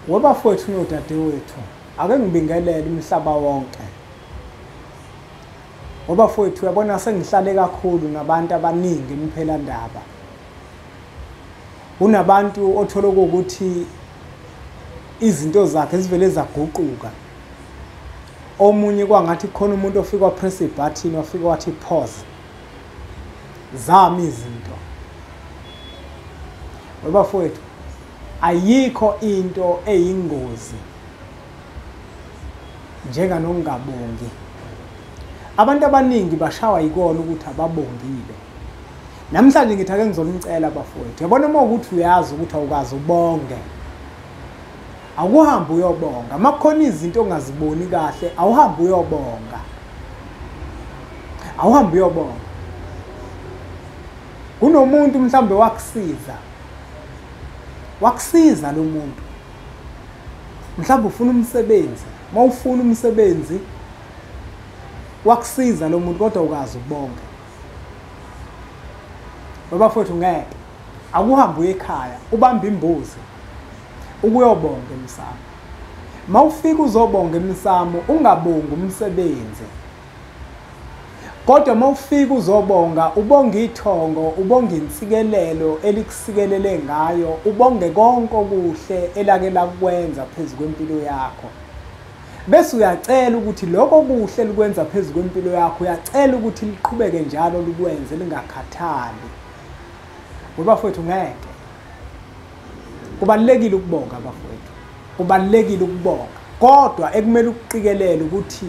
Webafowethu nodadewethu, ake ngibingelele umhlaba wonke. Webafowethu, uyabona sengihlale kakhulu nabantu abaningi emphelandaba. Kunabantu othola ukuthi izinto zakhe zivele zaguquka. Omunye kwangathi khona umuntu ofika wapress ibutton, wafika wathi pause. Zami izinto. Webafowethu, ayikho into eyingozi njenganokungabongi. Abantu abaningi bashawa yikona ukuthi ababongile. Namhlanje ngithi ake ngizonicela bafowethu. Yabona uma ukuthi uyazi ukuthi awukazi ubonge, awuhambe uyobonga. Makukhona izinto ongaziboni kahle, awuhambe uyobonga. Awuhambe uyobonga. Kunomuntu mhlambe wakusiza. Wakusiza lo muntu. Mhlawumbe ufuna umsebenzi, mawufuna umsebenzi wakusiza lo muntu kodwa ukazi ubonge. Bafowethu ngeke akuhambe uye ekhaya ubambe imbuzi ukuyobonga emsamo. Mawufika uzobonga emsamo ungabongi umsebenzi. Kodwa mawufika uzobonga ubonga ithongo, ubonga insikelelo elikusikelele ngayo, ubonge konke okuhle elake lakwenza phezu kwempilo yakho. Bese uyacela ukuthi lokho kuhle likwenza phezu kwempilo yakho, uyacela ukuthi liqhubeke njalo likwenze lingakhathali. Bafowethu ngeke. Kubalulekile ukubonga bafowethu. Kubalulekile ukubonga. Kodwa ekumele ukuqikelele ukuthi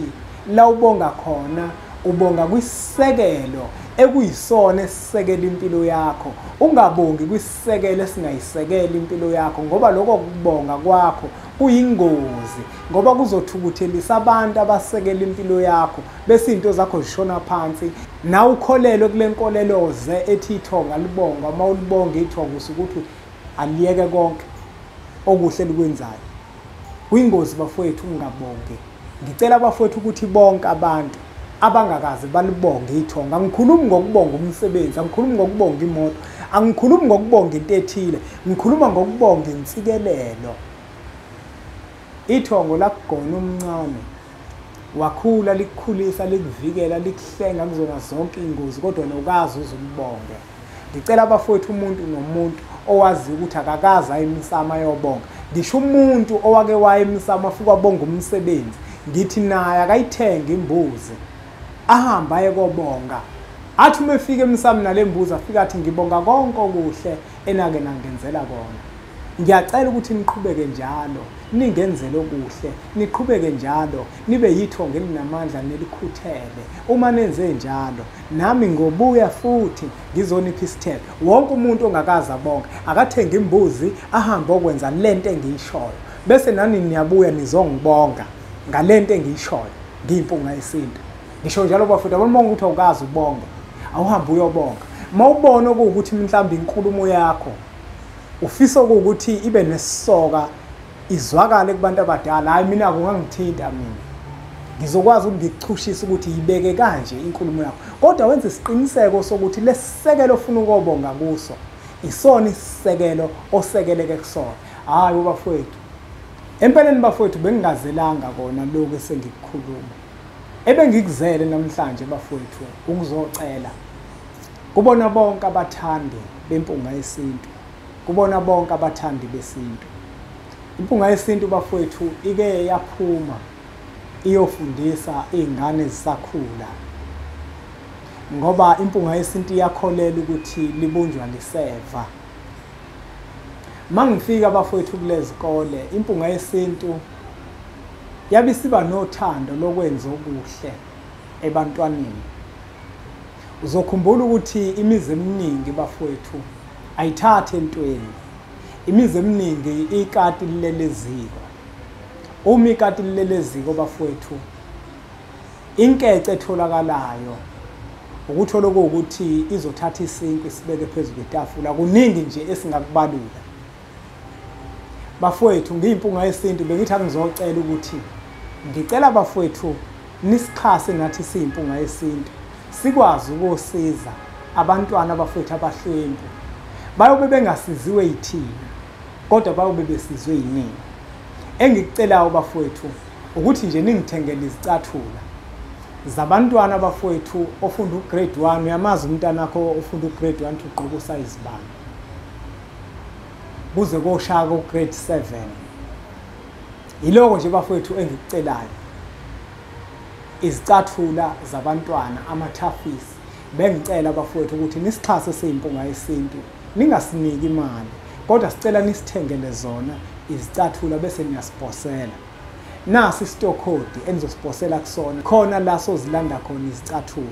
la ubonga khona ubonga kwisisekelo ekuyisona esisekela impilo yakho. Ungabongi kwisisekelo esingayisekela impilo yakho, ngoba lokho kubonga kwakho kuyingozi, ngoba kuzothukuthelisa abantu abasekela impilo yakho bese izinto zakho zishona phansi. Nawe ukholelwe kule nkolelo ze ethi ithonga libonga, uma ulibonga ithonga usukuthi aliyeke konke okuhle likwenzayo. Kuyingozi bafowethu ungabongi. Ngicela bafowethu ukuthi bonke abantu abangakaze balibonge ithonga. Angikhulumi ngokubonga umsebenzi, angikhulumi ngokubonga imoto, angikhulumi ngokubonga into ethile, ngikhuluma ngokubonga insikelelo. Ithongo lakugona umncane, wakhula likukhulisa, likuvikela, likuhlenga kuzona zonke iy'ngozi, kodwa nokazi uzulibonge. Ngicela abafowethu umuntu nomuntu owaziyo ukuthi akakaze aye emsamo ayobonga. Ngisho umuntu owake waya emsamo afike wabonga umsebenzi, ngithi naye akayithenge imbuzi, ahambe aye kobonga. Athi uma efika emsamo nale mbuzi afike athi ngibonga konke okuhle enake nangenzela kona. Ngiyacela ukuthi niqhubeke njalo, ningenzele okuhle, niqhubeke njalo, nibe yithongo elinamandla nelikhuthele. Uma nenze njalo, nami ngobuya futhi ngizonipha isithelo. Wonke umuntu ongakaze abonge, akathenge imbuzi, ahambe okwenza lento engiyishoyo. Bese nani niyabuya nizongibonga ngalento engiyishoyo, ngiyimpunga yesintu. Ngisho njalo bafowethu, abona ukuthi awukazi ubonge, awuhambe uyobonga. Mawubona ukuthi mhlawumbe inkulumo yakho ufisa ukuthi ibe nesisoka izwakale kubantu abadala, hayi mina kungangithinta mina, ngizokwazi ukuthi ngikuchushise ukuthi ibeke kanje inkulumo yakho. Kodwa wenze isiqiniseko sokuthi lesisekelo ofuna ukobonga kuso isona isisekelo osekeleke kusona. Hayi bafowethu, empeleni bafowethu bengingazelanga kona lokho esengikukhuluma. Ebengikuzele namhlanje bafowethu ukuzocela kubona bonke abathandi bempunga yesintu, kubona bonke abathandi besintu. Impunga yesintu bafowethu ike yaphuma iyofundisa izingane ezisakhula, ngoba impunga yesintu iyakholela ukuthi libunjwa liseva. Mangifika bafowethu kulezikole, impunga yesintu yabe siba nothando lokwenza okuhle ebantwaneni. Uzokhumbula ukuthi imizi eminingi bafowethu ayithathi entweni. Imizi eminingi ikati lilele eziko. Uma ikati lilele eziko bafowethu, inkece etholakalayo ukuthola ukuthi izothatha isinkwa isibeke phezu kwetafula. Kuningi nje esingakubalula bafowethu. Ngiyimpunga yesintu, bengithi angizocela ukuthi ngicela bafowethu nisixhase nathi siyimpunga yesintu, sikwazi ukosiza abantwana bafowethu abahlwempu. Bayobe bengasiziwe yithina, kodwa bayobe besizwe yinina. Engikucelayo bafowethu ukuthi nje ningithengele izicathula zabantwana bafowethu ofunda ugrade 1. Uyamazi umntana wakho ofunda ugrade 1 ugqoka usize bani kuze koshaka ugrade 7. Yiloko nje bafowethu engikucelayo, izicathula zabantwana, amathafisi. Bengicela bafowethu ukuthi nisixhase seyimpunga yesintu, ningasiniki imali, kodwa sicela nisithengele zona izicathula bese niyasiposela. Nasi stock code enizosiposela kusona, khona la sozilanda khona izicathula.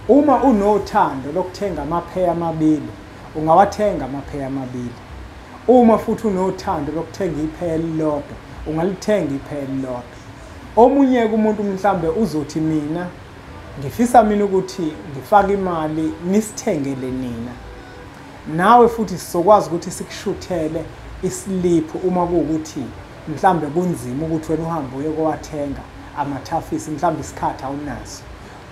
Uma unothando lokuthenga amapheya amabili, ungawathenga amapheya amabili. Uma futhi unothando lokuthenga ipheya elilodwa, ungalithenga ipheya elilodwa. Omunye umuntu mhlambe uzothi mina ngifisa mina ukuthi ngifake imali nisithengele nina. Nawe futhi sizokwazi ukuthi sikushuthele islip uma kuwukuthi mhlambe kunzima ukuthi wena uhambe uye kowathenga amathafisi, mhlambe isikhathi awunaso.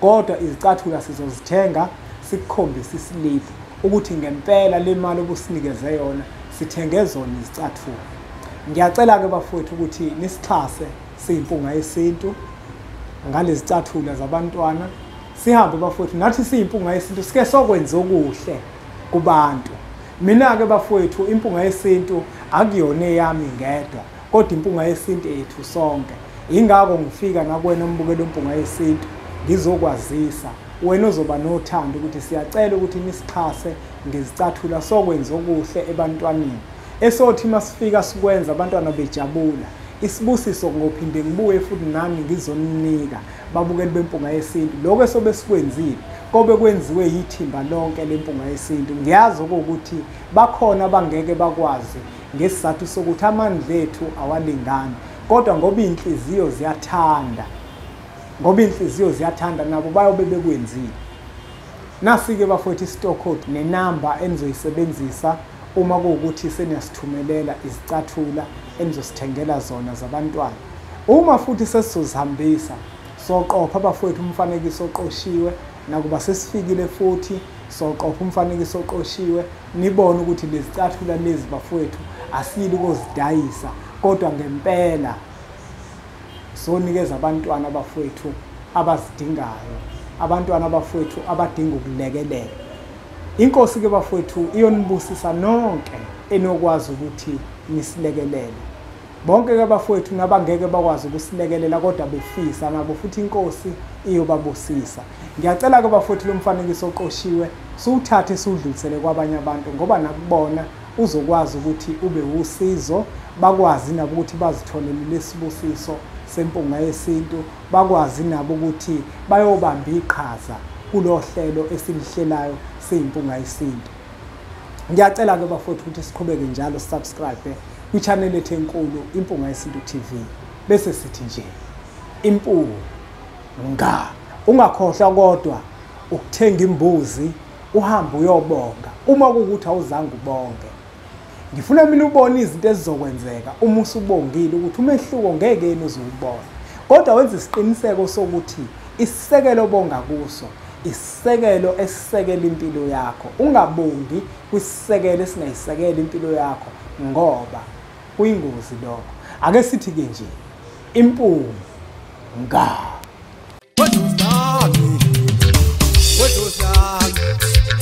Kodwa izicathula sizozithenga sikukhombise islip ukuthi ngempela le mali obusinikeze yona sithenge zona izicathula. Ngiyacela ke bafowethu ukuthi nisixhase siyimpunga yesintu ngalezi cathula zabantwana. Sihambe bafowethu nathi siyimpunga yesintu sike sokwenza okuhle kubantu. Mina ke bafowethu impunga yesintu akuyona eyami ngedwa, kodwa impunga yesintu ethu sonke. Ingakho ngifika nakuwena umbukelo impunga yesintu ngizokwazisa wena ozoba nothando ukuthi siyacela ukuthi nisixhase ngezicathula sokwenza okuhle ebantwaneni. Esothi masifika sikwenza abantwana bejabula, isibusiso ngophinde ngibuye futhi nami ngizoninika babukeli bempunga yesintu. Lokho esobe sikwenzile kobe kwenziwe yithimba lonke lempunga yesintu. Ngiyazi ukuthi bakhona abangeke bakwazi ngesizathu sokuthi amandla ethu awalingani, kodwa ngoba inhliziyo ziyathanda, ngoba inhliziyo ziyathanda nabo bayobe bekwenzile. Nasi-ke bafowethu i-stock code nenamba enizoyisebenzisa uma kuwukuthi seniyasithumelela izicathula enizosithengela zona zabantwana. Uma futhi sesizozihambisa soqopha bafowethu umfanekiso oqoshiwe, nakuba sesifikile futhi soqopha umfanekiso oqoshiwe, nibone ukuthi lezicathula lezi bafowethu asiyili kozidayisa, kodwa ngempela sonikeza abantwana bafowethu abazidingayo, abantwana bafowethu abadinga ukulekelela. Inkosi ke bafowethu iyonibusisa nonke enokwazi ukuthi nisilekelele. Bonke ke bafowethu nabangeke bakwazi ukusilekelela kodwa befisa nabo futhi inkosi iyobabusisa. Ngiyacela ke bafowethu lo mfanekiso oqoshiwe siwuthathe siwudlulisele kwabanye abantu, ngoba nakubona uzokwazi ukuthi ube usizo, bakwazi nabo ukuthi bazitholele lesibusiso sempunga yesintu, bakwazi nabo ukuthi bayobamba iqhaza kulo hlelo esilihlelayo siyimpunga yesintu. Ngiyacela ke bafowethu ukuthi siqhubeke njalo subscribe kwi-channel ethu enkulu Impunga Yesintu TV. Bese sithi nje impunga. Ungakhohlwa kodwa ukuthenga imbuzi uhambe uyobonga uma kuwukuthi awuzange ubonge. Ngifuna mina ubone izinto ezizokwenzeka uma usubongile, ukuthi umehluko ngeke yini uzubona. Kodwa wenza isiqiniseko sokuthi isisekelo obonga kuso isisekelo esisekela impilo yakho. Ungabongi kwisisekelo esingayisekela impilo yakho, ngoba kuyingozi lokho. Ake sithi ke nje impunga. What was that? What was that?